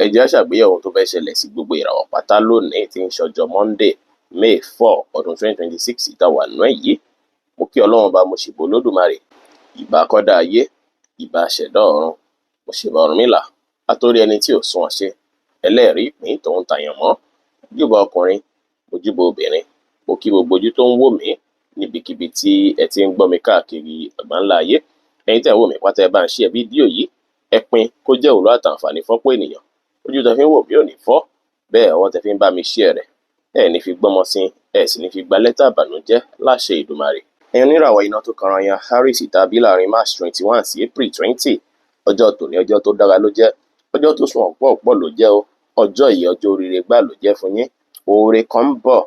Ẹ jẹ́ á ṣàgbéyẹ̀wò ohun tó fẹ́ ṣẹlẹ̀ sí gbogbo ìràwọ̀ pátá lónìí tí ń ṣọjọ́ Monday, May 4, ọdún 2026 tá a wà nínú ẹ̀ yìí. Mo kí Ọlọ́run Ọba, mo ṣèbà Olódùmarè, ìbà akọ́dá ayé, ìbà aṣẹ̀dá ọ̀run, mo ṣèbà Ọ̀rúnmìlà, atórí ẹni tí ò sunwọ̀n ṣe, ẹlẹ́rìí ìpín tòun tàyànmọ́, mojúbà ọkùnrin, mojúbà obìnrin, mo kí gbogbo ojú tó ń wò mí níbikíbi tí ẹ ti ń gbọ́ mi káàkiri àgbáńlá ayé. Ẹ̀yin tẹ́ ń wò mí pátá, ẹ bá ń share fídíò yìí, ẹ pín kó jẹ́ òwúrọ̀ àtàǹfààní fọ́pọ̀ ènìyàn. Ojú tẹ́ fi ń wò mí ò ní fọ́, bẹ́ẹ̀ ọwọ́ tẹ́ fi ń bá mi share rẹ̀, ẹ ní fi gbọ́mọ sin, ẹ sì ní fi gba lẹ́tà ìbànújẹ́ láṣẹ Èdùmàrè. Ẹ̀yin oníràwọ̀ iná tó kanra yan Aries tàbí láàrin March 21 sí April 20, ọjọ́ tòní, ọjọ́ tó dára ló jẹ́, ọjọ́ tó sunwọ̀n púpọ̀ púpọ̀ ló jẹ́ o. Ọjọ́ yìí, ọjọ́ oríire gbà ló jẹ́ fún yín. Oore kan ń bọ̀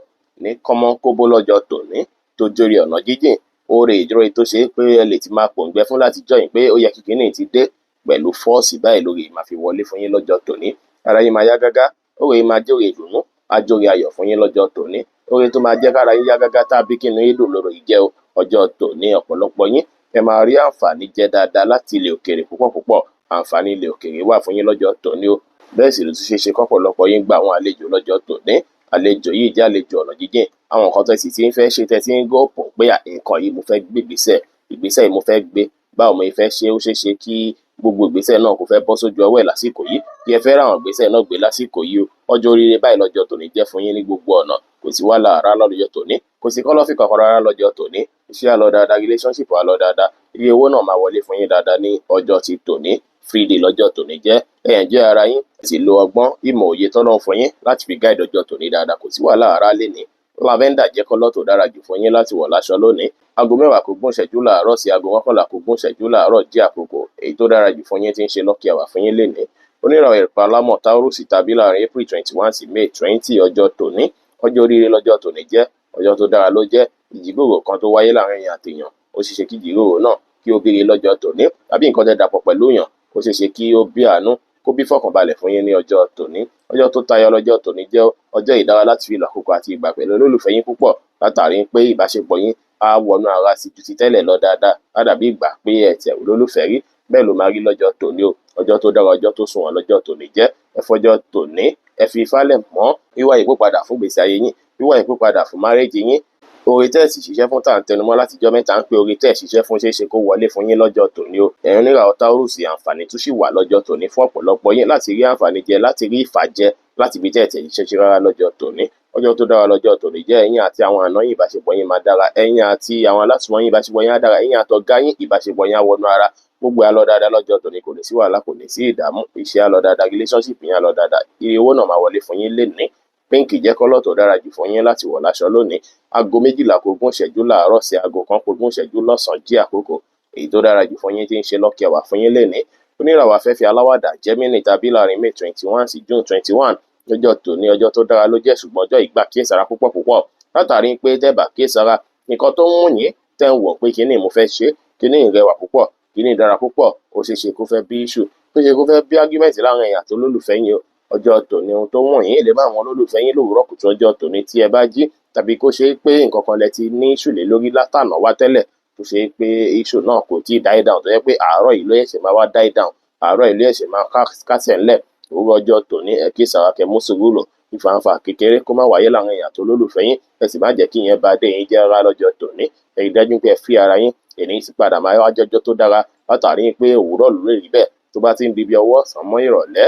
ní kọ́mọ́nkóbó lọ́jọ́ tòní tó jórí ọ̀nà jíjìn. Oore ìdúró tó ṣe é pé ẹ lè ti máa pòǹgbẹ fún láti jọ́ yìí pé ó yẹ kí kinní ti dé pẹ̀lú force báyìí lórí máa fi wọlé fún yín lọ́jọ́ tòní. Ara yín máa yá gágá, oore yìí máa jóore ìdùnnú, á jóore ayọ̀ fún yín lọ́jọ́ tòní. Oore tó máa jẹ́ kára yín yá gágá tàbí kí inú yín dùn lórí yìí jẹ́ o. Ọjọ́ tòní, ọ̀pọ̀lọpọ̀ yín ẹ máa rí àǹfààní jẹ dáadáa láti ilẹ̀ òkèèrè púpọ̀ púpọ̀. Àǹfààní ilẹ̀ òkèèrè wà fún yín lọ́jọ́ tòní o. Bẹ́ẹ̀ sì ló tún ṣeé ṣe kọ́pọ̀lọpọ̀ yín gba àwọn àlejò lọ́jọ́ tòní. Àlejò yìí jẹ́ àlejò ọ̀nà jíjìn. Àwọn nǹkan tẹ́ sì ti ń fẹ́ ṣe, tẹ́ ti ń gòpò pé nǹkan yìí mo fẹ́ gbé ìgbésẹ̀, ìgbésẹ̀ yìí mo fẹ́ gbé, báwo mo fẹ́ ṣe, ó ṣeé ṣe kí gbogbo ìgbésẹ̀ náà kò fẹ́ bọ́ sójú ọwọ́ ẹ̀ lásìkò yìí, kí ẹ fẹ́ ráwọn ìgbésẹ̀ náà gbé lásìkò yìí o. Ọjọ́ oríire báyìí lọ́jọ́ tòní jẹ́ fún yín ní gbogbo ọ̀nà. Kò sí wàhálà rárá lọ́jọ́ tòní, kò sí kọ́lọ́fín kankan rárá lọ́jọ́ tòní. Iṣẹ́ á lọ dáadáa, relationship á lọ dáadáa, iye owó náà máa wọlé fún yín dáadáa ní ọjọ́ ti tòní. Free day lọ́jọ́ tòní jẹ́. Ẹ enjoy ara yín, ẹ sì lo ọgbọ́n ìmọ̀ òye tọ́lọ́run fún yín láti fi guide ọjọ́ tòní dáadáa. Kò sí wàhálà rárá lénìí. Lavender jẹ́ colour tó dára jù fún yín láti wọ̀ láṣọ lónìí. Aago 9:40 láàárọ̀ sí aago 10:40 láàárọ̀ jẹ́ àkókò èyí tó dára jù fún yín tí ń ṣe lucky hour fún yín lénìí. Oníràwọ̀ erùpẹ̀ alámọ̀ Taurus tàbí láàrin April 21 sí May 20, ọjọ́ tòní, ọjọ́ oríire lọ́jọ́ tòní jẹ́, ọjọ́ tó dára ló jẹ́. Ìjíròrò kan tó wáyé láàrin èèyàn àtèèyàn, ó ṣeé ṣe kí ìjíròrò náà kí ó bíire lọ́jọ́ tòní, tàbí nǹkan tẹ́ dàpọ̀ pẹ̀lú èèyàn, ó ṣeé ṣe kí ó bí àánú, kó bí fọkànbalẹ̀ fún yín ní ọjọ́ tòní. Ọjọ́ tó tayọ lọ́jọ́ tòní jẹ́. Ọjọ́ ìdára láti fi lo àkókò àti ìgbà pẹ̀lú olólùfẹ́ yín púpọ̀, látàrí pé ìbáṣepọ̀ yín á wọnú ara sí ju ti tẹ́lẹ̀ lọ dáadáa, á dàbí ìgbà pé ẹ tiẹ̀ olólùfẹ́ rí. Bẹ́ẹ̀ ló máa rí lọ́jọ́ tòní o. Ọjọ́ tó dára, ọjọ́ tó sunwọ̀n lọ́jọ́ tòní jẹ́. Ẹ fọjọ́ tòní, ẹ fi falẹ̀ mọ́ wíwá ìyípo padà fún ìgbésí ayé yín, wíwá ìyípo padà fún marriage yín. Oore tẹ́ ẹ̀ sì ṣiṣẹ́ fún, tá à ń tẹnumọ́ látijọ́ mẹ́ta ń pé oore tẹ́ ẹ̀ ṣiṣẹ́ fún, ṣeé ṣe kó wọlé fún yín lọ́jọ́ tòní o. Ẹ̀yin oníràwọ̀ Taurus, àǹfààní tún sì wà lọ́jọ́ tòní fún ọ̀pọ̀lọpọ̀ yín láti rí àǹfààní jẹ, láti rí ìfà jẹ láti ibi tẹ́ ẹ̀ tẹ̀ ṣiṣẹ́ ṣe rárá lọ́jọ́ tòní. Ọjọ́ tó dára lọ́jọ́ tòní jẹ́. Ẹ̀yin àti àwọn àna yín, ìbáṣepọ̀ yín máa dára. Ẹ̀yin àti àwọn alásùnmọ́ yín, ìbáṣepọ̀ yín á dára. Ẹ̀yin àtọ̀gá yín, ìbáṣepọ̀ yín á wọnú ara. Gbogbo ẹ̀ á lọ dáadáa lọ́jọ́ tòní, kò ní sí wàhálà, kò ní sí ìdààmú. Iṣẹ́ á lọ dáadáa, relationship yín á lọ dáadáa, iye owó náà máa wọlé fún yín lénìí. Pink jẹ́ colour tó dára jù fún yín láti wọ̀ láṣọ lónìí. Aago 11:40 láàárọ̀ sí aago 1:20 lọ́sàn-án jẹ́ àkókò èyí tó dára jù fún yín tí ń ṣe lucky hour fún yín lénìí. Oníràwọ̀ afẹ́fẹ́ aláwàdà Gemini tàbí láàrin May 21 sí June 21, lọ́jọ́ tòní, ọjọ́ tó dára ló jẹ́, ṣùgbọ́n ọjọ́ ìgbà kíyèsára púpọ̀ púpọ̀, látàrí pé tẹ́ bá kíyèsára, nǹkan tó ń wù yín, tẹ́ ń wò pé kíní mo fẹ́ ṣe, kíní rẹwà púpọ̀, kíní dára púpọ̀, ó ṣeé ṣe kó fẹ́ bí issue, ó ṣeé ṣe kó fẹ́ bí argument láàrin ẹ̀yin àti olólùfẹ́ yín o. Ọjọ́ tòní, ohun tó wù yín lè má wọn olólùfẹ́ yín lówùúrọ̀ kùtù ọjọ́ tòní tí ẹ bá jí, tàbí kó ṣe pé nǹkan kan lẹ ti ní issue lé lórí látànà wá tẹ́lẹ̀, tó ṣe pé issue náà kò tíì die down, tó jẹ́ pé àárọ̀ yìí ló ṣẹ̀ṣẹ̀ máa wá die down, àárọ̀ yìí ló ṣẹ̀ṣẹ̀ máa kásẹ̀ ńlẹ̀. Òwúrọ̀ ọjọ́ tòní, ẹ kíyèsára, kẹ́ mú sùúrù lò, ìfàǹfà kékeré kó má wáyé láàrin ẹ̀yin àti olólùfẹ́ yín. Ẹ sì má jẹ́ kí ìyẹn ba dé yín jẹ́ rárá lọ́jọ́ tòní. Ẹ rí dájú pé ẹ free ara yín. Èní sì padà máa wá jọjọ́ tó dára, látàrí pé òwúrọ̀ ló lè rí bẹ́ẹ̀. Tó bá ti ń di bí ọwọ́ ọ̀sán mọ́ ìrọ̀lẹ́,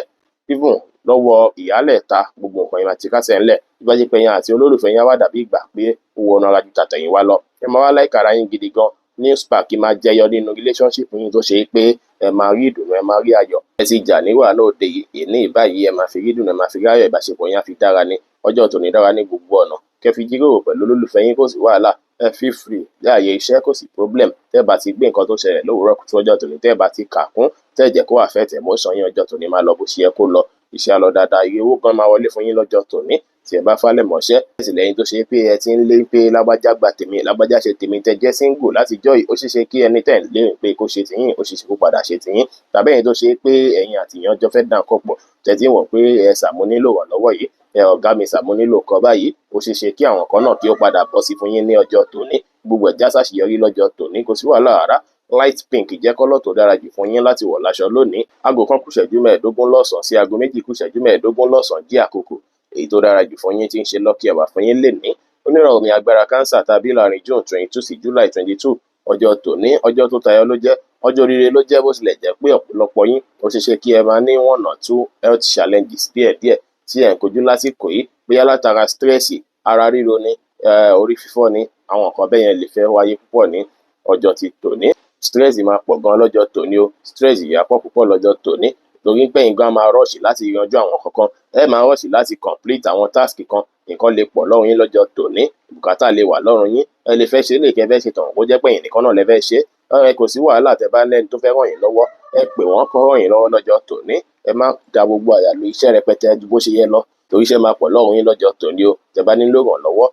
even lọ́wọ́ ìyálẹ̀ta, gbogbo nǹkan yẹn máa ti kásẹ̀ ńlẹ̀. Ìbáṣepọ̀ ẹ̀yin àti olólùfẹ́ yín á wá dàbí ìgbà pé ó wọnú ara ju tàtẹ̀yìnwá lọ. Ẹ máa wá like ara yín gidi gan. New spark máa jẹyọ nínú relationship yín, tó ṣe pé ẹ máa rí ìdùnnú, ẹ máa rí ayọ̀. Ẹ ti jà níwà náà òde yìí, èní báyìí ẹ máa fi rí ìdùnnú, ẹ máa fi rí ayọ̀, ìbáṣepọ̀ yín á fi dára ní. Ọjọ́ tòní dára ní gbogbo ọ̀nà. Kẹ́ fi jíròrò pẹ̀lú olólùfẹ́ yín, kò sí wàhálà. Ẹ feel free láàyè iṣẹ́, kò sí problem. Tẹ́ bá ti gbé nǹkan tó ṣẹlẹ̀ lówùúrọ̀ kùtù ọjọ́ tòní, tẹ́ bá ti kà kún, tẹ́ jẹ́ kó affect emotion yín, ọjọ́ tòní máa lọ bó ṣe yẹ kó lọ. Iṣẹ́ á lọ dáadáa, iye owó gan máa wọlé fún yín lọ́jọ́ tòní tí ẹ bá falẹ̀ mọ́ṣẹ́. Ẹ sì lẹ́yìn tó ṣe pé ẹ ti ń lé pé lágbájá gba tèmi, lágbájá ṣe tèmi, tẹ́ jẹ́ single láti jọ́ yìí, ó ṣeé ṣe kí ẹni tẹ́ ń lé pé kó ṣe tiyín, ó ṣeé ṣe kó padà ṣe tiyín. Tàbí ẹ̀yin tó ṣe pé ẹ̀yin àti ìyàn jọ fẹ́ dà nǹkan pọ̀, tẹ́ ti ń wò pé ẹ sàmú nílò ìrànlọ́wọ́ yìí, ẹ ọ̀gá mi sàmú nílò nǹkan báyìí, ó ṣeé ṣe kí àwọn kan náà kí ó padà bọ́ sí fún yín ní ọjọ́ tòní. Gbogbo ẹ̀ já sáṣeyọrí lọ́jọ́ tòní, kò sí wàhálà rárá. Light pink jẹ́ colour tó dára jù fún yín láti wọ̀ láṣọ lónìí. 1:15 lọ́sàn-án sí 2:15 lọ́sàn-án jẹ́ àkókò èyí tó dára jù fún yín tí ń ṣe lucky hour fún yín lénìí. Oníràwọ̀ omi agbára Cancer tàbí láàrin June 22 sí July 22, ọjọ́ tòní, ọjọ́ tó tayọ ló jẹ́, ọjọ́ oríire ló jẹ́. Bó tilẹ̀ jẹ́ pé ọ̀pọ̀lọpọ̀ yín, ó ṣeé ṣe kí ẹ máa ní one or two health challenges díẹ̀díẹ̀ tí ẹ̀ ń kojú lásìkò yìí, bóyá látara stress, ara ríro ni, orí fífọ́ ni, àwọn nǹkan bẹ́ẹ̀ yẹn lè fẹ́ wáyé púpọ̀ ní ọjọ́ ti tòní. Stress máa pọ̀ gan lọ́jọ́ tòní o. Stress yìí á pọ̀ púpọ̀ lọ́jọ́ tòní, torí pé ẹ̀yin gan máa rush láti yanjú àwọn kankan, ẹ máa rush láti complete àwọn task kan. Nǹkan lè pọ̀ lọ́rùn yín lọ́jọ́ tòní, bùkátà lè wà lọ́rùn yín, ẹ lè fẹ́ ṣe lè kẹ́ fẹ́ ṣe tọ̀hún, kó jẹ́ pé ẹ̀yin nìkan náà lẹ fẹ́ ṣe é. Kò sí wàhálà, tẹ́ bá lẹ́ni tó fẹ́ ràn yín lọ́wọ́, ẹ pè wọ́n kó ràn yín lọ́wọ́ lọ́jọ́ tòní. Ẹ má da gbogbo àyà lu iṣẹ́ rẹpẹtẹ ju bó ṣe yẹ lọ, torí iṣẹ́ máa pọ̀ lọ́rùn yín lọ́jọ́ tòní o. Tẹ́ bá nílò ìrànlọ́wọ́,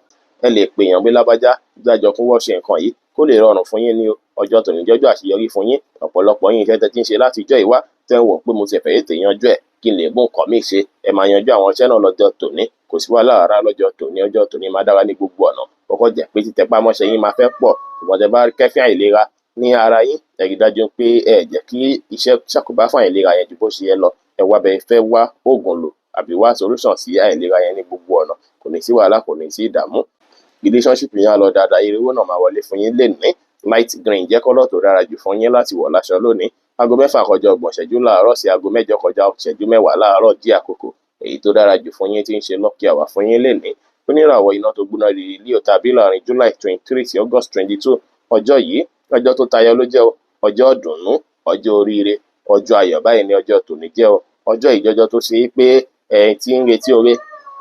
ẹ lè pè yàn pé lágbájá jájọ kún wọ́n ṣe nǹkan yìí kó lè rọrùn fún yín ní o. Ọjọ́ tòní jọ́jọ́ àṣeyọrí fún yín. Ọ̀pọ̀lọpọ̀ yín, iṣẹ́ tẹ́ ti ń ṣe láti ìjọ́ ìwá, tẹ́ ń wò pé mo ti fẹ́ tètè yanjú ẹ̀ kí n lè mú nǹkan míì ṣe, ẹ máa yanjú àwọn iṣẹ́ náà lọ́jọ́ tòní. Kò sí wàhálà rárá lọ́jọ́ tòní. Ọjọ́ tòní máa dára ní gbogbo ọ̀nà. Kọ́kọ́ jẹ́ pé títẹpá mọ́ṣẹ́ yín máa fẹ́ pọ̀, ṣùgbọ́n tẹ́ bá kẹ́fín àìlera ní ara yín, ẹ rí dájú pé ẹ jẹ́ kí iṣẹ́ ṣàkóbá fún àìlera yẹn ju bó ṣe yẹ lọ. Ẹ wá bẹ́ẹ̀ fẹ́ wá oògùn lò àbí wá solution sí àìlera yẹn ní gbogbo ọ̀nà. Kò ní sí wàhálà, kò ní sí ìdààmú. Relationship yín á lọ dáadáa, ire owó náà máa wọlé fún yín lénìí. Light green jẹ́ colour tó dára jù fún yín láti wọ̀ láṣọ lónìí. 6:30 láàárọ̀ sí 7:50 láàárọ̀ jí àkókò èyí tó dára jù fún yín tí ń ṣe lucky hour fún yín lénìí. Oníràwọ̀ iná tó gbóná rírì Leo tàbí láàrin July 23 sí August 22, ọjọ́ yìí, ọjọ́ tó tayọ ló jẹ́ o. Ọjọ́ ìdùnnú, ọjọ́ oríire, ọjọ́ ayọ̀ báyìí ní ọjọ́ tòní jẹ́ o. Ọjọ́ ìjọjọ́ tó ṣe é pé ẹ ti ń retí oore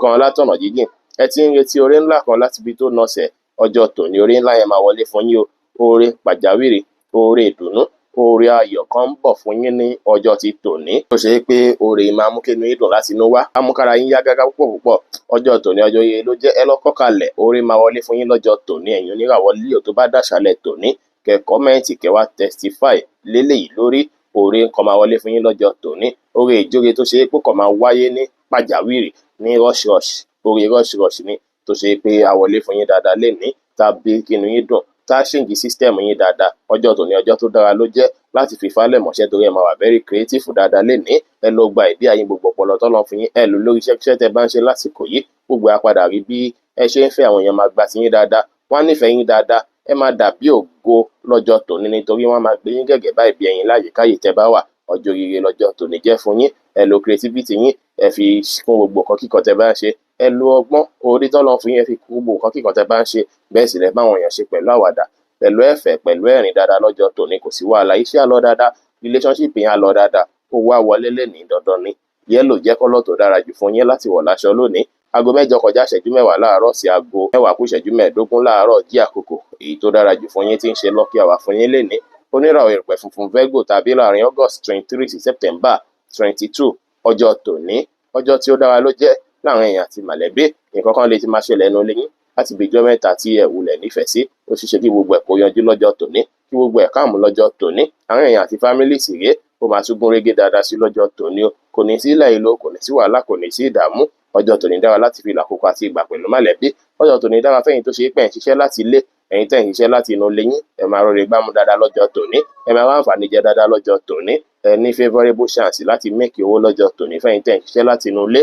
kan látọ̀nà jíjìn, ẹ ti ń retí oore ńlá kan láti ibi tó nọsẹ̀, ọjọ́ tòní oore ńlá yẹn máa wọlé fún yín o. Oore pàjáwìrì, oore ìdùnnú, oore ayọ̀ kan ń bọ̀ fún yín ní ọjọ́ ti tòní, tó ṣe é pé oore máa mú kí inú yín dùn láti inú wá, á mú kára yín yá gágá púpọ̀ púpọ̀. Ọjọ́ tòní, ọjọ́ ire ló jẹ́. Ẹ lọ kọ́ kalẹ̀, oore máa wọlé fún yín lọ́jọ́ tòní. Ẹ̀yin oníràwọ̀ Leo, tó bá dàṣálẹ̀ tòní, kẹ́ comment, kẹ́ wá testify léléyìí lórí oore kan máa wọlé fún yín lọ́jọ́ tòní. Oore ìjóore tó ṣe é pé kàn máa wáyé ní pàjáwìrì, ní rush rush, oore rush rush ni, tó ṣe pé a wọlé fún yín dáadáa lénìí, tàbí kí inú yín dùn, tá a change system yín dáadáa. Ọjọ́ tòní, ọjọ́ tó dára ló jẹ́ láti fi falẹ̀ mọ̀ṣẹ́, torí ẹ máa wà very creative dáadáa lénìí. Ẹ lọ gba ìdí ayé, gbogbo ọpọlọ tọ́lọ́ fún yín, ẹ lò lórí iṣẹ́ kíṣẹ́ tẹ́ bá ń ṣe lásìkò yìí. Gbogbo á padà rí bí ẹ ṣe ń fẹ́, àwọn èèyàn máa gba ti yín dáadáa, wọ́n á nífẹ̀ẹ́ yín dáadáa. Ẹ máa dàbí ògo lọ́jọ́ tòní, nítorí wọ́n máa gbé yín gẹ̀gẹ̀ báyìí bí ẹyin láyìíkáyìí tẹ́ bá wà. Ọjọ́ oríire lọ́jọ́ tòní jẹ́ fún yín. Ẹ lo creativity yín, ẹ fi kún gbogbo nǹkan kíkan tẹ́ bá ń ṣe. Ẹ lo ọgbọ́n orí tọ́lọ́ fún yín, ẹ fi kún gbogbo nǹkan kíkan tẹ́ bá ń ṣe. Bẹ́ẹ̀ sì lẹ báwọn èèyàn ṣe pẹ̀lú àwàdà, pẹ̀lú ẹ̀fẹ̀, pẹ̀lú ẹ̀rín dáadáa lọ́jọ́ tòní. Kò sí wàhálà, iṣẹ́ á lọ dáadáa, relationship yín á lọ dáadáa, owó á wọlé lénìí dandan ni. Yellow jẹ́ colour tó dára jù fún yín láti wọ̀ láṣọ lónìí. 8:30 láàárọ̀ sí 9:45 láàárọ̀ jí àkókò èyí tó dára jù fún yín tí ń ṣe lucky hour fún yín lénìí. Oníràwọ̀ ìrùpẹ̀ funfun Virgo tàbí láàrin August 23 sí September 22, ọjọ́ tòní, ọjọ́ tí ó dára ló jẹ́ láàrin èèyàn àti mọ̀lẹ́bí. Nǹkan kan lè ti máa ṣẹlẹ̀ nínú ilé yín láti bí ijọ́ mẹ́ta tí ẹ wulẹ̀ nífẹ̀ẹ́ sí. Ó ṣeé ṣe kí gbogbo ẹ̀ kó yanjú lọ́jọ́ tòní, kí gbogbo ẹ̀ calm lọ́jọ́ tòní. Àárín èèyàn àti family sì rèé, ó máa tún gún régé dáadáa sí lọ́jọ́ tòní o. Kò ní sí ilẹ̀ ìlò, kò ní sí wàhálà, kò ní sí ìdààmú. Ọjọ́ tòní dára láti fi ìlàkókò àti ìgbà pẹ̀lú mọ̀lẹ́bí. Ọjọ́ tòní dára fẹ́yìn tó ṣe pé ẹ̀ ń ṣiṣẹ́ láti ilé. Ẹ̀yin tẹ́ ń ṣiṣẹ́ láti inú ilé yín, ẹ máa rọrẹ gbámú dáadáa lọ́jọ́ tòní, ẹ máa wá àǹfààní jẹ dáadáa lọ́jọ́ tòní. Ẹ ní favourable chance láti make owó lọ́jọ́ tòní. Fẹ́yìn tẹ́ ń ṣiṣẹ́ láti inú ilé,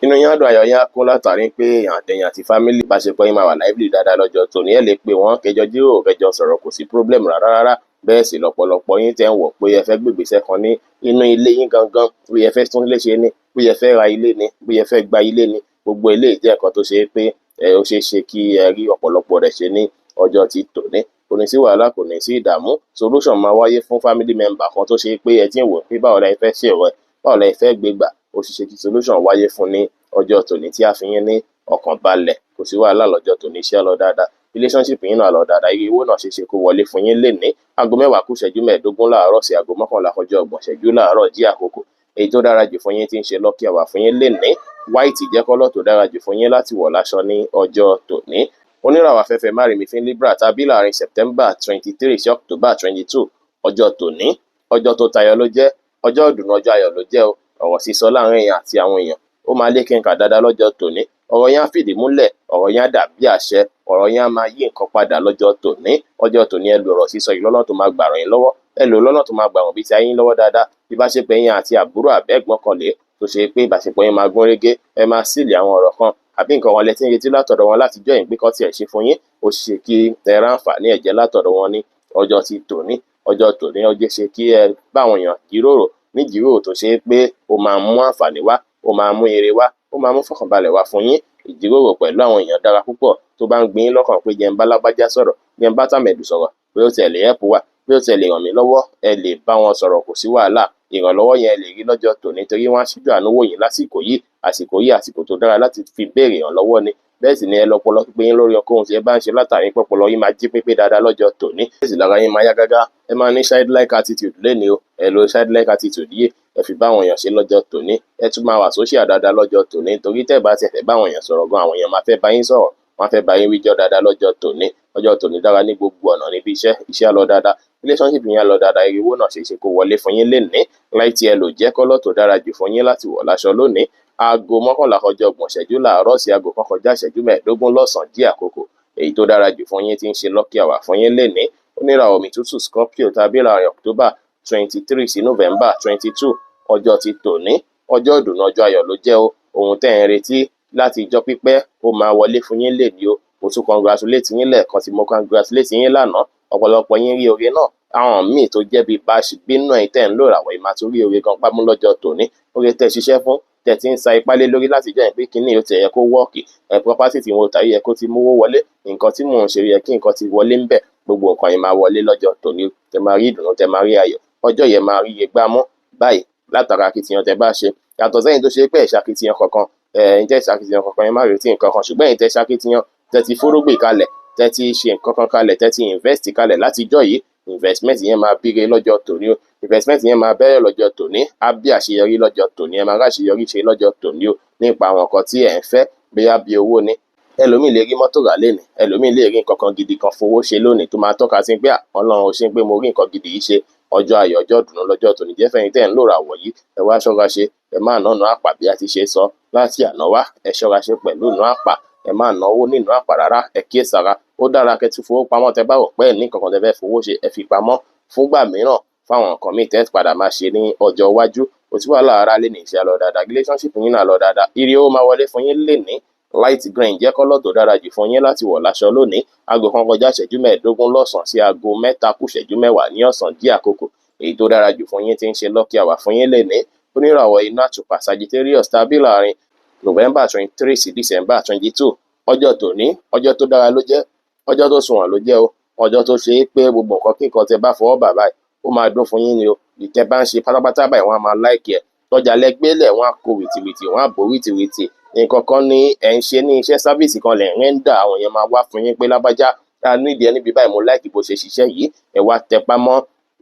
inú yín á dùn, ayọ̀ yín á kún látàrí pé èèyàn àtẹ̀yìn àti family ìbáṣepọ̀ yín máa wà lively dáadáa lọ́jọ́ tòní. Ẹ lè pè wọ́n, kẹjọ jíròrò, kẹjọ sọ̀rọ̀, kò sí problem rárá rárá. Bẹ́ẹ̀ sì lọ́pọ̀lọpọ̀ yín tẹ́ ń wọ̀ pé ẹ fẹ́ gbégbèsè kan ní inú ilé yín gangan, bí ẹ fẹ́ tún ilé ṣe ni, bí ẹ fẹ́ ra ilé ni, bí ẹ fẹ́ gba ilé ni, gbogbo eléyìí jẹ́ nǹkan tó ṣe é pé ẹ ó ṣeé ṣe kí ẹ rí ọ̀pọ̀lọpọ̀ rẹ̀ ṣe ní ọjọ́ ti tòní. Kò ní sí wàhálà, kò ní sí ìdààmú. Solution máa wáyé fún family member kan tó ṣe é pé ẹ ti ń wò pé báwo la ẹ fẹ́ ṣe ọ̀rọ̀ ẹ̀, báwo la ẹ fẹ́ gbé gbà. Ó ṣeé ṣe kí solution wáyé fún ní ọjọ́ tòní tí a fi yín ní ọkàn balẹ̀. Kò sí wàhálà lọ́jọ́ tòní, iṣẹ́ lọ dáadáa, relationship yín náà lọ dáadáa, iye owó náà ṣeé ṣe kó wọlé fún yín lénìí. 9:45 láàárọ̀ sí 10:40 láàárọ̀ jí àkókò èyí tó dára jù fún yín tí ń ṣe lucky hour fún yín lénìí. White jẹ́ colour tó dára jù fún yín láti wọ̀ láṣọ ní ọjọ́ tòní. Oníràwọ̀ afẹ́fẹ́ márìmífín Libra tàbí láàrin September 23 sí October 22, ọjọ́ tòní, ọjọ́ tó tayọ ló jẹ́, ọjọ́ ìdùnnú, ọjọ́ ayọ̀ ló jẹ́ o. Ọ̀rọ̀ sísọ láàrin èèyàn àti àwọn èèyàn, ó máa lékenkà dáadáa lọ́jọ́ tòní. Ọ̀rọ̀ yẹn á fìdí múlẹ̀, ọ̀rọ̀ yẹn á dàbí àṣẹ, ọ̀rọ̀ yẹn á máa yí nǹkan padà lọ́jọ́ tòní. Ọjọ́ tòní, ẹ lo ọ̀rọ̀ sísọ yìí lọ́nà tó máa gbà ràn yín lọ́wọ́, ẹ lò lọ́nà tó máa gbà ràn bí ti ayé yín lọ́wọ́ dáadáa. Ìbáṣepọ̀ yín àti àbúrò àbẹ́gbọ́n kan lè tó ṣe pé ìbáṣepọ̀ yín máa gún régé, ẹ máa sílì àwọn ọ̀rọ̀ kan àbí nǹkan wọn lẹ tí ń retí látọ̀dọ̀ wọn láti jọ́ ìpín kan tiẹ̀ ṣe fún yín. Ó ṣe kí ẹ ráǹfààní ẹ̀jẹ̀ látọ̀dọ̀ wọn ní ọjọ́ ti tòní. Ọjọ́ tòní, ọjọ́ ṣe kí ẹ báwọn èèyàn jíròrò ní jíròrò tó ṣe pé ó máa mú àǹfààní wá, ó máa mú ire wá, ó máa mú fọkànbalẹ̀ wá fún yín. Ìjíròrò pẹ̀lú àwọn èèyàn dára púpọ̀. Tó bá ń gbin yín lọ́kàn pé jẹ́ ń bá lágbájá sọ̀rọ̀, jẹ́ ń bá tàmẹ̀dù sọ̀rọ̀, pé ó tiẹ̀ lè help wa, pé ó tiẹ̀ lè ràn mí lọ́wọ́, ẹ lè bá wọn sọ̀rọ̀, kò sí wàhálà. Ìrànlọ́wọ́ yẹn lè rí lọ́jọ́ tòní torí wọ́n á ṣíjú àánú wò yín lásìkò yìí. Àsìkò yìí, àsìkò tó dára láti fi béèrè ìrànlọ́wọ́ ni. Bẹ́ẹ̀ sì ni ẹ lọ́pọlọ pípé yín lórí ohunkóhun tí ẹ bá ń ṣe, látàrí pọ́pọlọ yín máa jí pépé dáadáa lọ́jọ́ tòní. Bẹ́ẹ̀ sì lára yín máa yá gágá. Ẹ máa ní childlike attitude lénìí o. Ẹ lo childlike attitude yìí, ẹ fi bá àwọn èèyàn ṣe lọ́jọ́ tòní. Ẹ tún máa wà social dáadáa lọ́jọ́ tòní, torí tẹ́ bá tiẹ̀ fẹ́ bá àwọn èèyàn sọ̀rọ̀ gan, àwọn èèyàn máa fẹ́ bá yín sọ̀rọ̀, wọ́n á fẹ́ bá yín wíjọ́ dáadáa lọ́jọ́ tòní. Ọjọ́ tòní dára ní gbogbo ọ̀nà. Níbi iṣẹ́, iṣẹ́ á lọ dáadáa, relationship yín á lọ dáadáa, ire owó náà ṣe é ṣe kó wọlé fún yín lénìí. Light yellow jẹ́ colour tó dára jù fún yín láti wọ̀ láṣọ lónìí. 11:30 láàárọ̀ sí 12:45 lọ́sàn-án jí àkókò èyí tó dára jù fún yín tí ń ṣe lucky hour fún yín lénìí. Oníràwọ̀ omi tútù Scorpio tàbí láàrin October 23 sí November 22. Ọjọ́ ti tòní, ọjọ́ ìdùnnú, ọjọ́ ayọ̀ ló jẹ́ o. Ohun tẹ́ ẹ̀ ń retí láti ijọ́ pípẹ́, ó máa wọlé fún yín lénìí o. Mo tún congratulate yín lẹ́ẹ̀kan tí mo congratulate yín lánàá. Ọ̀pọ̀lọpọ̀ yín rí oore náà. Àwọn míì tó jẹ́ bíi bá ṣe bínú ẹ̀yin tẹ́ ń lò ràwọ̀ yìí máa tún rí oore kan pámú lọ́jọ́ tòní. Oore tẹ́ ṣiṣẹ́ fún, tẹ́ ti ń sa ipá lé lórí láti jẹ́ pé kíní ó ti yẹ kó work, ẹ̀ property tí mo tà yẹ kó ti mówó wọlé, nǹkan tí mò ń ṣe yẹ kí nǹkan ti wọlé ń bẹ̀, gbogbo nǹkan yẹn máa wọlé lọ́jọ́ tòní. Tẹ́ máa rí ìdùnnú, tẹ́ máa rí ayọ̀. Ọjọ́ yẹn máa rí iye gbámú báyìí látara akitiyan tẹ́ bá ṣe. Yàtọ̀ sẹ́yìn tó ṣe pé ẹ̀ ṣakitiyan kankan, ẹ̀ ń tẹ́ ṣakitiyan kankan, ẹ má retí nǹkan kan. Ṣùgbọ́n ẹ̀yin tẹ́ ṣakitiyan, tẹ́ ti fúrúgbìn kalẹ̀, tẹ́ ti ṣe nǹkan kan kalẹ̀, tẹ́ ti invest kalẹ̀ látijọ́ yìí, investment yẹn máa bíire lọ́jọ́ tòní o. Investment yẹn máa bẹ̀rẹ̀ lọ́jọ́ tòní, á bí àṣeyọrí lọ́jọ́ tòní. Ẹ máa rí àṣeyọrí ṣe lọ́jọ́ tòní o nípa àwọn nǹkan tí ẹ̀ ń fẹ́, bóyá bí owó ni. Ẹlòmíì lè rí mọ́tò rà lénìí, ẹlòmíì lè rí nǹkan kan gidi kan fowó ṣe lónìí tó máa tọ́ka sí pé Ọlọ́run ò ṣe pé mo rí nǹkan gidi yìí ṣe. Ọjọ́ ayọ̀, ọjọ́ ìdùnnú lọ́jọ́ tòní jẹ́ fẹ́yìn tẹ́ ń lò ràwọ̀ yìí. Ẹ wá ṣọ́ra ṣe, ẹ má nànà àpà bí a ti ṣe sọ láti àná wá. Ẹ ṣọ́ra ṣe pẹ̀lú ìnà àpà, ẹ má náwó nínú àpà rárá, ẹ kíyèsára. Ó dára kẹ́ tún fowó pamọ́. Tẹ́ bá rò pé ẹ ní nǹkan kan tẹ́ fẹ́ fowó ṣe, ẹ fi pamọ́ fúngbà mìíràn, fáwọn nǹkan míì tẹ́ padà máa ṣe ní ọjọ́ iwájú. Kò sí wàhálà ara lé ní iṣẹ́ á lọ dáadáa, relationship yín náà lọ dáadáa, ire ó máa wọlé fún yín lénìí. Light green jẹ́ colour tó dára jù fún yín láti wọ̀ láṣọ lónìí. 1:45 lọ́sàn-án sí 2:50 ní ọ̀sán dí àkókò èyí tó dára jù fún yín tí ń ṣe lucky hour fún yín lénìí. Oníràwọ̀ iná àtùpà Sagittarius tàbí láàrin November 23 sí December 22. Ọjọ́ tòní, ọjọ́ tó dára ló jẹ́, ọjọ́ tó sunwọ̀n ló jẹ́ o. Ọjọ́ tó ṣe é pé gbogbo nǹkan kí nǹkan tẹ́ bá fọwọ́ bà báyìí, ó máa dún fún yín ni o. Ìtẹ́ bá ń ṣe pátápátá báyìí, wọ́n á máa like ẹ̀. Tọ́jà lẹ́gbẹ́lẹ̀, wọ́n á kó wìtìwìtì, wọ́n á bò wìtìwìtì. Nǹkan kan ní ẹ̀ ń ṣe ní iṣẹ́ service kan lẹ̀ ń render, àwọn èèyàn máa wá fún yín pé lágbájá, a nídìí ẹ níbi báyìí, mo like bó ṣe ṣiṣẹ́ yìí. Ẹ wá tẹpá mọ́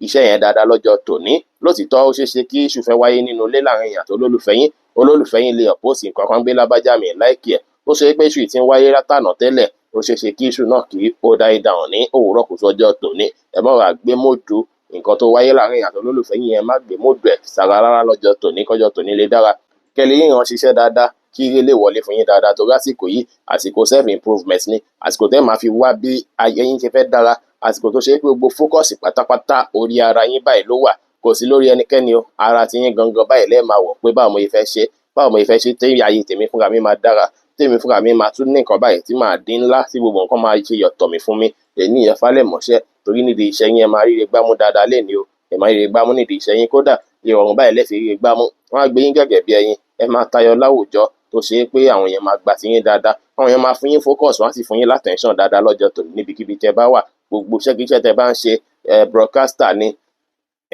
iṣẹ́ yẹn dáadáa lọ́jọ́ tòní. Lótìtọ́, ó ṣeé ṣe kí issue fẹ́ wáyé nínú ilé láàrin èèyàn àti olólùfẹ́ yín. Olólùfẹ́ yín lè oppose nǹkan kan gbé lágbájá, mi like ẹ̀. Ó ṣe pé issue tí ń wáyé látànà tẹ́lẹ̀, ó ṣeé ṣe kí issue náà kí ó die down ní òwúrọ̀ kùtù ọjọ́ tòní. Ẹ má wàá gbé mood nǹkan tó wáyé láàrin èèyàn àti olólùfẹ́ yín, ẹ má gbé mood ẹ̀ sára rárá lọ́jọ́ tòní, kọjọ́ tòní lè dára, kẹ́ lè ríran ṣiṣẹ́ dáadáa, kí ire lè wọlé fún yín dáadáa. Torí àsìkò yìí, àsìkò self improvement ni, àsìkò tẹ́ máa fi wá bí ayé yín ṣe fẹ́ dára, àsìkò tó ṣe pé gbogbo focus pátápátá orí ara yín báyìí ló wà, kò sí lórí ẹnikẹ́ni o. Ara ti yín gangan báyìí lẹ́ẹ̀ máa wọ̀ pé báwo mo ṣe fẹ́ ṣe, báwo mo ṣe fẹ́ ṣe tí ayé tèmi fúnra mi máa dára, tèmi fúnra mi máa tún ní nǹkan báyìí tí màá dín ńlá, tí gbogbo nǹkan máa ṣe yọ̀tọ̀ mi fún mi. Èyí yẹn falẹ̀ mọ́ṣẹ́ torí nídìí iṣẹ́ yín, ẹ máa ríre gbámú dáadáa lénìí o. Ẹ máa ríre gbámú nídìí iṣẹ́ yín, kódà ìrọ̀rùn báyìí lẹ́ẹ̀ fi ríre gbámú. Wọ́n á gbé yín gẹ́gẹ́ bí ẹyin, ẹ máa tayọ láwùjọ tó ṣe é pé àwọn èèyàn máa gbà tí yín dáadáa, àwọn èèyàn máa fún yín focus, wọ́n á sì fún yín látẹ̀ńṣọ̀n dáadáa lọ́jọ́ tòní níbikíbi tẹ́ bá wà. Gbogbo iṣẹ́kíṣẹ́ tẹ́ bá ń ṣe, ẹ broadcaster ni,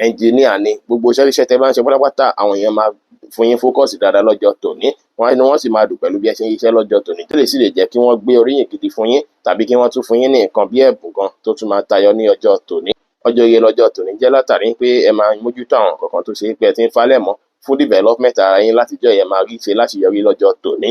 engineer ni, gbogbo iṣẹ́kíṣẹ́ tẹ́ bá ń ṣe pátápátá, àwọn èèyàn máa fún yín focus dáadáa lọ́jọ́ tòní. Wọ́n inú wọn sì máa dùn pẹ̀lú bí ẹ ṣe ń ṣiṣẹ́ lọ́jọ́ tòní, tó lè sì lè jẹ́ kí wọ́n gbé oríyìn gidi fún yín tàbí kí wọ́n tún fún yín ní nǹkan bí ẹ̀bùn gan tó tún máa tayọ ní ọjọ́ tòní. Ọjọ́ ire lọ́jọ́ tòní jẹ́ látàrí pé ẹ máa mójútó àwọn nǹkan kan tó ṣe é pé ẹ ti ń falẹ̀ mọ́ fún development ara yín látijọ́ yẹn, máa rí ṣe láṣeyọrí lọ́jọ́ tòní.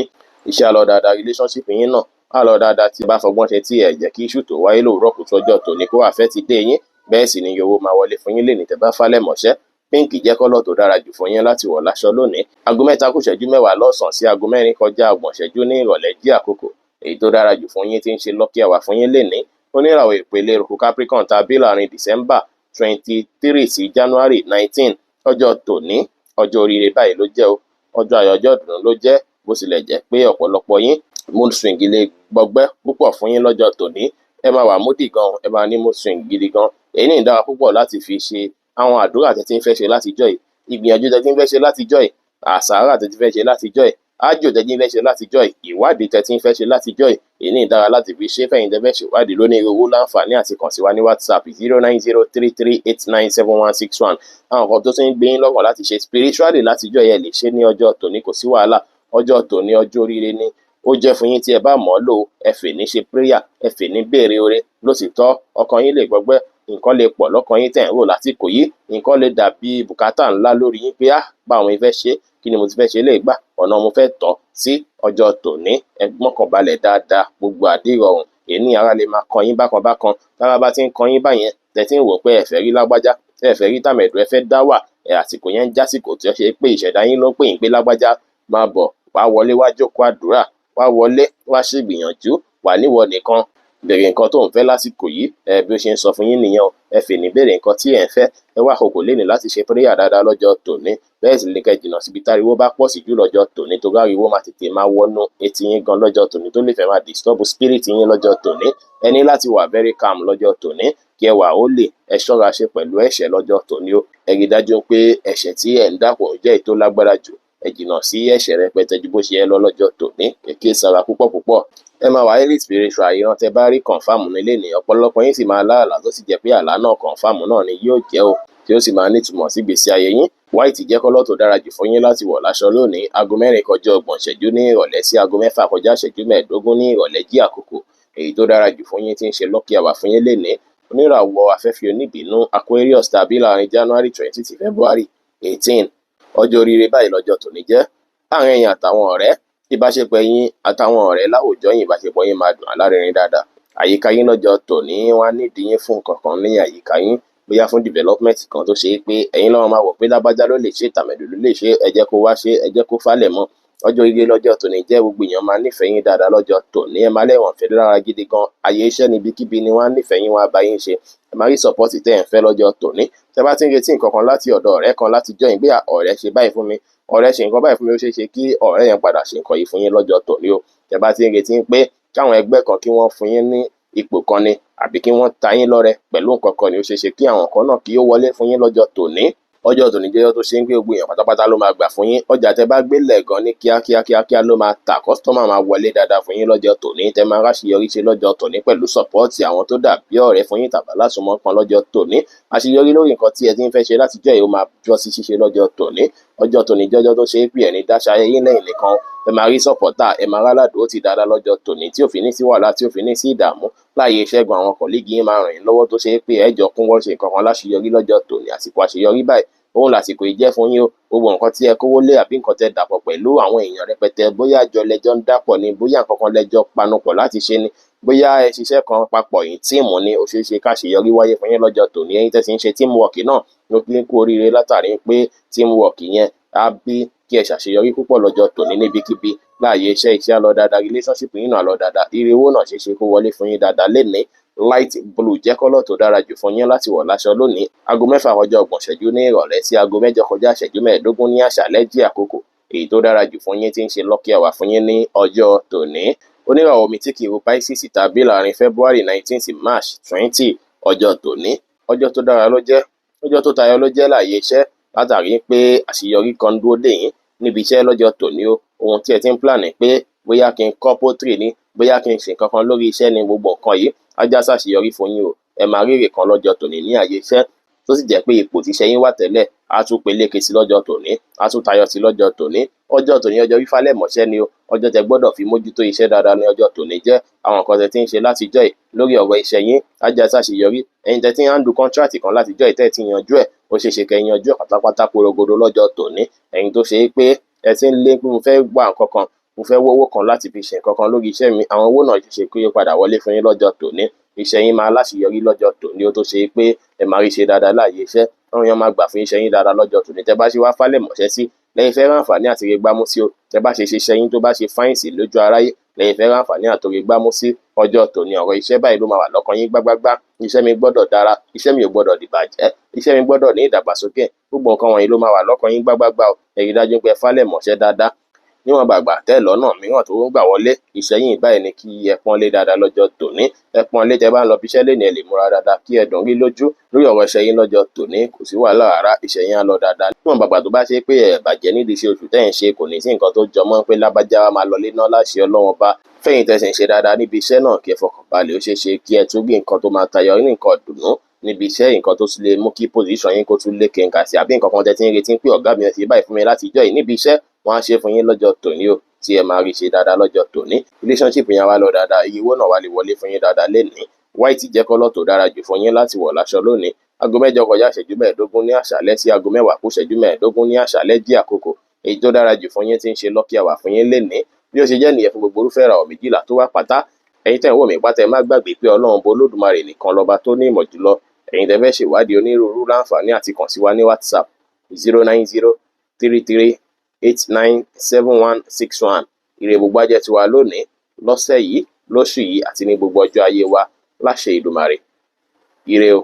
Iṣẹ́ á lọ dáadáa, relationship yín náà á lọ dáadáa tí ẹ bá fọgbọ́n ṣe tí ẹ jẹ́ kí issue tó wáyé lówùúrọ̀ kùtù ọjọ́ tòní kó affect day yín. Bẹ́ẹ̀ sì ni owó máa wọlé fún yín lénìí tẹ́ bá falẹ̀ mọ́ṣẹ́. Pink jẹ́ colour tó dára jù fún yín láti wọ̀ láṣọ lónìí. Aago 3 kù ìṣẹ́jú 10 lọ́sàn-án sí aago 4 kọjá ọgbọ̀n ìṣẹ́jú ní ìrọ̀lẹ́ jẹ́ àkókò èyí tó dára jù fún yín tí ń ṣe lucky hour fún yín lénìí. Oníràwọ̀ ìpele eruku Capricorn tàbí láàrin December 23 sí January 19. Ọjọ́ tòní, ọjọ́ oríire báyìí ló jẹ́ o. Ọjọ́ ayọ̀, ọjọ́ ìdùnnú ló jẹ́. Bó tilẹ̀ jẹ́ pé ọ̀pọ̀lọpọ̀ yín mood swing lè gbọgbẹ́ púpọ̀ fún yín lọ́jọ́ tòní. Ẹ máa wà moody gan, ẹ máa ní mood swing gidi gan. Èyí ní dára púpọ̀ láti fi ṣe àwọn àdúrà tẹ́ ti ń fẹ́ ṣe látijọ́ yìí, ìgbìyànjú tẹ́ ti ń fẹ́ ṣe látijọ́ yìí, àsàrà tẹ́ ti fẹ́ ṣe látijọ́ yìí, ájò tẹ́ ti ń fẹ́ ṣe látijọ́ yìí, ìwádìí tẹ́ ti ń fẹ́ ṣe látijọ́ yìí. Èyí ní dára láti fi ṣe fẹ̀yìn tẹ́ fẹ́ ṣèwádìí lónìí owó láǹfààní àti kàn sí wa ní WhatsApp 09033897161. Àwọn nǹkan tó ti ń gbé yín lọ́kàn láti ṣe spiritually látijọ́ yìí, ẹ lè ṣe ní ọjọ́ tòní, kò sí wàhálà. Ọjọ́ tòní ọjọ́ oríire ni ó jẹ́ fún yín tí ẹ bá mọ̀ ọ́ lò. Ẹ fè ní ṣe prayer, ẹ fè ní béèrè oore. Lótìtọ́ ọkàn yín lè gbọgbẹ́, nǹkan lè pọ̀ lọ́kàn yín tẹ̀ ń rò lásìkò yìí, nǹkan lè dàbí bùkátà ńlá lórí yín pé á báwo mo fẹ́ ṣe, kí ni mo ti fẹ́ ṣe lè gbà, ọ̀nà mo fẹ́ tọ́ sí. Ọjọ́ tòní ẹ mọ́kànbalẹ̀ dáadáa, gbogbo àdírọ̀rùn. Èní ara lè máa kan yín bákan bákan. Tára bá ti ń kan yín báyẹn, tẹ̀ tí ń wò pé ẹ fẹ́ rí lágbájá, ẹ fẹ́ rí tàmẹ̀dù, ẹ fẹ́ dá wà, ẹ àsìkò yẹn ń jásìkò tí ó ṣe pé ìṣẹ̀dá yín ló ń pè yín pé lágbájá máa bọ̀ wá wọlé, wá jókòó àdúrà, wá wọlé, wá ṣègbìyànjú, wà níwọ nìkan, béèrè nǹkan tó ń fẹ́ lásìkò yìí. Ẹ bí ó ṣe ń sọ fún yín nìyẹn o. Ẹ fè ní béèrè nǹkan tí ẹ ń fẹ́. Ẹ wá àkókò lénìí láti ṣe prayer dáadáa lọ́jọ́ tòní. Bẹ́ẹ̀ sì ni kẹ́ jìnnà síbi táriwo bá pọ̀ sí jù lọ́jọ́ tòní, torí ariwo máa tètè máa wọnú etí yín gan lọ́jọ́ tòní, tó lè fẹ́ máa disturb spirit yín lọ́jọ́ tòní. Ẹ ní láti wà very calm lọ́jọ́ tòní, kí ẹ wà holy. Ẹ ṣọ́ra ṣe pẹ̀lú ẹ̀ṣẹ̀ lọ́jọ́ tòní o. Ẹ rí dájú pé ẹ̀ṣẹ̀ tí ẹ̀ ń dàpọ̀ jẹ́ èyí tó lágbára jù. Ẹ jìnnà sí ẹ̀ṣẹ̀ rẹpẹtẹ ju bó ṣe yẹ lọ lọ́jọ́ tòní. Ẹ kíyè sára púpọ̀ púpọ̀. Ẹ máa wà highly spiritual. Ìran tẹ́ bá rí confirm nílé ní ọ̀pọ̀lọpọ̀ yín sì máa lá àlá tó sì jẹ́ pé àlá náà confirm náà ni yóò jẹ́ o, tí ó sì máa nítumọ̀ sí ìgbésí ayé yín. White jẹ́ colour tó dára jù fún yín láti wọ̀ láṣọ lónìí. Aago 4 kọjá ọgbọ̀n ìṣẹ́jú ní ìrọ̀lẹ́ sí aago 6 kọjá ìṣẹ́jú 15 ní ìrọ̀lẹ́ jí àkókò èyí tó dára jù fún yín tí ń ṣe lucky hour fún yín lénìí. Oníràwọ̀ afẹ́fẹ́ oníbínú Aquarius tàbí láàrin January 20 sí February 18. Ọjọ́ oríire báyìí lọ́jọ́ tòní jẹ́. Láàrin ẹ̀yin àtàwọn ọ̀rẹ́, ìbáṣepọ̀ ẹ̀yin àtàwọn ọ̀rẹ́ láwùjọ yín, ìbáṣepọ̀ yín máa dùn alárinrin dáadáa. Àyíká yín lọ́jọ́ tòní, wọ́n á nídìí yín fún nǹkan kan ní àyíká yín, bóyá fún development kan tó ṣe é pé ẹ̀yin lọ́wọ́ máa wò pé lágbájá ló lè ṣe, tàmẹ̀dù ló lè ṣe, ẹ jẹ́ kó wá ṣe, ẹ jẹ́ kó falẹ̀ mọ́. Ọjọ́ oríire lọ́jọ́ tòní jẹ́. Gbogbo èèyàn máa nífẹ̀ẹ́ yín dáadáa lọ́jọ́ tòní. Ẹ máa lẹ́wọ̀n fẹ́ lára gidi gan. Àyè iṣẹ́ níbikíbi ni wọ́n á nífẹ̀ẹ́ yín, wọ́n á bá yín ṣe. Ẹ máa rí support tẹ́ ẹ̀ ń fẹ́ lọ́jọ́ tòní. Tẹ́ bá ti ń retí nǹkan kan láti ọ̀dọ̀ ọ̀rẹ́ kan láti join pé ọ̀rẹ́ ṣe báyìí fún mi, ọ̀rẹ́ ṣe nǹkan báyìí fún mi, ó ṣeé ṣe kí ọ̀rẹ́ yẹn padà ṣe nǹkan yìí fún yín lọ́jọ́ tòní o. Tẹ́ bá ti ń retí pé káwọn ẹgbẹ́ kan kí wọ́n fún yín ní ipò kan ni, àbí kí wọ́n ta yín lọ́rẹ pẹ̀lú nǹkan kan ni, ó ṣeé ṣe kí àwọn kan náà kí ó wọlé fún yín lọ́jọ́ tòní. Ọjọ́ tòní jẹ́ ọjọ́ tó ṣe ń gbé gbogbo èèyàn pátápátá ló máa gbà fún yín. Ọjà tẹ́ bá gbé lẹ̀ gan ní kíákíá kíákíá ló máa tà, customer máa wọlé dáadáa fún yín lọ́jọ́ tòní. Tẹ́ máa ráṣeyọrí ṣe lọ́jọ́ tòní pẹ̀lú support àwọn tó dàbí ọ̀rẹ́ fún yín tàbí alásùnmọ́ kan lọ́jọ́ tòní. Àṣeyọrí lórí nǹkan tí ẹ ti ń fẹ́ ṣe látijọ́ yìí ó máa jọ sí ṣíṣe lọ́jọ́ tòní. Ọjọ́ tòní jẹ́ ọjọ́ tó ṣe é pé ẹni dáṣà yín lẹ́yìn nìkan. Ẹ máa rí supporter, ẹ máa rálàdó ti dáadáa lọ́jọ́ tòní tí ò fi ní sí wàhálà, tí ò fi ní sí ìdààmú. Láàyè ìṣẹ́gun àwọn colleague yín máa ràn yín lọ́wọ́ tó ṣe é pé ẹ jọ kún wọ́n ṣe nǹkan kan láṣeyọrí lọ́jọ́ tòní. Àsìkò àṣeyọrí báyìí òun làsìkò yìí jẹ́ fún yín o. Gbogbo nǹkan tí ẹ kówó lé àbí nǹkan tẹ́ dàpọ̀ pẹ̀lú àwọn èèyàn rẹpẹtẹ, bóyá àjọ lẹjọ́ ń dàpọ̀ ni, bóyá nǹkan kan lẹjọ́ panupọ̀ láti ṣe ni, bóyá ẹ ṣiṣẹ́ kan papọ̀ yín team ni, ó ṣeé ṣe káṣeyọrí wáyé fún yín lọ́jọ́ tòní. Ẹ̀yin tẹ́ sì ń ṣe teamwork náà ló fi ń kú oríire látàrí pé teamwork yẹn á bí kí ẹ ṣàṣeyọrí púpọ̀ lọ́jọ́ tòní níbikíbi. Láàyè iṣẹ́, iṣẹ́ á lọ dáadáa, relationship yín náà lọ dáadáa, ire owó náà ṣeé ṣe kó wọlé fún yín dáadáa lénìí. Light blue jẹ́ colour tó dára jù fún yín láti wọ̀ láṣọ lónìí. Aago 6 kọjá ọgbọ̀n ìṣẹ́jú ní ìrọ̀lẹ́ sí aago 8 kọjá ìṣẹ́jú 15 ní àṣálẹ́ jẹ́ àkókò èyí tó dára jù fún yín tí ń ṣe lucky hour fún yín ní ọjọ́ tòní. Oníràwọ̀ omi tí kì í ru Pisces tàbí láàrin February 19 sí March 20. Ọjọ́ tòní, ọjọ́ tó dára ló jẹ́, ọjọ́ tó tayọ ló jẹ́ láàyè iṣẹ́ látàrí pé àṣeyọrí kan dúró dè yín níbi iṣẹ́ lọ́jọ́ tòní o. Ohun tí ẹ ti ń plan pé bóyá kí n kọ́ poultry ni, bóyá kí n ṣe nǹkan kan lórí iṣẹ́ ni, gbogbo nǹkan yìí á já sáṣeyọrí fún yín o. Ẹ máa rí èrè kan lọ́jọ́ tòní ní àyè iṣẹ́ tó sì jẹ́ pé ipò tí iṣẹ́ yín wà tẹ́lẹ̀ á tún peléke sí lọ́jọ́ tòní, á tún tayọ sí lọ́jọ́ tòní. Ọjọ́ tòní ọjọ́ fífálẹ̀ mọ́ṣẹ́ ni o. Ọjọ́ tẹ́ gbọ́dọ̀ fi mójútó iṣẹ́ dáadáa ní ọjọ́ tòní jẹ́. Àwọn nǹkan tẹ́ ti ń ṣe látijọ́ yìí lórí ọ̀rọ̀ iṣẹ́ yín á já sáṣeyọrí. Ẹ̀yin tẹ́ ti ń handle contract kan látijọ́ yìí tẹ́ ti yanjú ẹ̀, ó ṣeé ṣe kẹ́ yanjú ẹ̀ pátápátá porogodo lọ́jọ́ tòní. Ẹ̀yin tó ṣe é pé ẹ ti ń lé pé mo fẹ́ wá nǹkan kan, mo fẹ́ wówó kan láti fi ṣe nǹkan kan lórí iṣẹ́ mi, àwọn owó náà ṣe kí ó padà wọlé fún yín lọ́jọ́ tòní. Iṣẹ́ yín máa láṣeyọrí lọ́jọ́ tòní, ó tó ṣe pé ẹ máa rí ṣe dáadáa láàyè iṣẹ́. Àwọn èèyàn máa gbà fún iṣẹ́ yín dáadáa lọ́jọ́ tòní. Tẹ́ bá ṣe wá fálẹ̀ mọ̀ṣẹ́ sí lẹ́yìn fẹ́ ráǹfààní àti rí gbámú sí o. Tẹ́ bá ṣe ṣiṣẹ́ yín tó bá ṣe fáìn sí lójú aráyé lẹ́yìn fẹ́ ráǹfààní àtòrí gbámú sí ọjọ́ tòní. Ọ̀rọ̀ iṣẹ́ báyìí ló máa wà lọ́kàn yín gbágbágbá. Iṣẹ́ mi gbọ́dọ̀ dára, iṣẹ́ mi ò gbọ́dọ̀ dìbàjẹ́, iṣẹ́ mi gbọ́dọ̀ ní ìdàgbàsókè. Gbogbo nǹkan wọ̀nyí ló máa wà lọ́kàn yín gbágbágbá o. Ẹ rí dájú pé ẹ fálẹ̀ mọ̀ṣẹ́ dáadáa níwọ̀n gbàgbà tẹ́ lọ́nà mìíràn tó ń gbà wọlé. Iṣẹ́ yín báyìí ni kí ẹ pọ́nlé dáadáa lọ́jọ́ tòní. Ẹ pọ́nlé tẹ́ bá ń lọ bí iṣẹ́ lénìí, ẹ lè múra dáadáa kí ẹ dùn rí lójú lórí ọ̀rọ̀ iṣẹ́ yín lọ́jọ́ tòní. Kò sí wàhálà rárá, iṣẹ́ yín á lọ dáadáa. Níwọ̀n gbàgbà tó bá ṣe pé ẹ bàjẹ́ nídìí iṣẹ́ oṣù tẹ́ ń ṣe, kò ní sí nǹkan tó jọmọ́ pé lágbájá wa máa lọlé náà láṣẹ Ọlọ́run Ọba. Fẹ̀yìn tẹ́ sì ń ṣe dáadáa níbi iṣẹ́ náà, kí ẹ fọkàn balẹ̀, ó ṣeé ṣe kí ẹ tún gbé nǹkan tó máa tayọ ní nǹkan dùnú níbi iṣẹ́, nǹkan tó tún lè mú kí position yín kó tún lékè nǹkan sí, àbí nǹkan kan tẹ́ ti ń retí pé ọ̀gá mi ẹ ṣe báyìí fún mi láti ìjọ́ yìí níbi iṣẹ́, wọ́n á ṣe fún yín lọ́jọ́ tòní o, tí ẹ máa rí ṣe dáadáa lọ́jọ́ tòní. Relationship yẹn wá lọ dáadáa, iye owó náà wá lè wọlé fún yín dáadáa lénìí. White jẹ́ colour tó dára jù fún yín láti wọ̀ láṣọ lónìí. 7:45 ní àṣálẹ́ sí 7:45 ní àṣálẹ́ jí àkókò èyí tó dára jù fún yín tí ń ṣe lucky hour fún yín lénìí. Bí ó ṣe jẹ́ nìyẹn fún gbogbo irúfẹ́ ìràwọ̀ 12 tó wà pátá. Ẹ̀yin tẹ́ ń wò mí pátá, ẹ má gbàgbé pé Ọlọ́run bó Olódùmarè nìkan lọ́ba tó ní ìmọ̀ jùlọ. Ẹ̀yin tẹ́ fẹ́ ṣèwádìí onírúurú láǹfààní àti kàn sí wa ní WhatsApp 09033897161. Ire gbogbo á jẹ́ tiwa lónìí, lọ́sẹ̀ yìí, lóṣù yìí àti ní gbogbo ọjọ́ ayé wa láṣẹ Èdùmàrè. Ire o.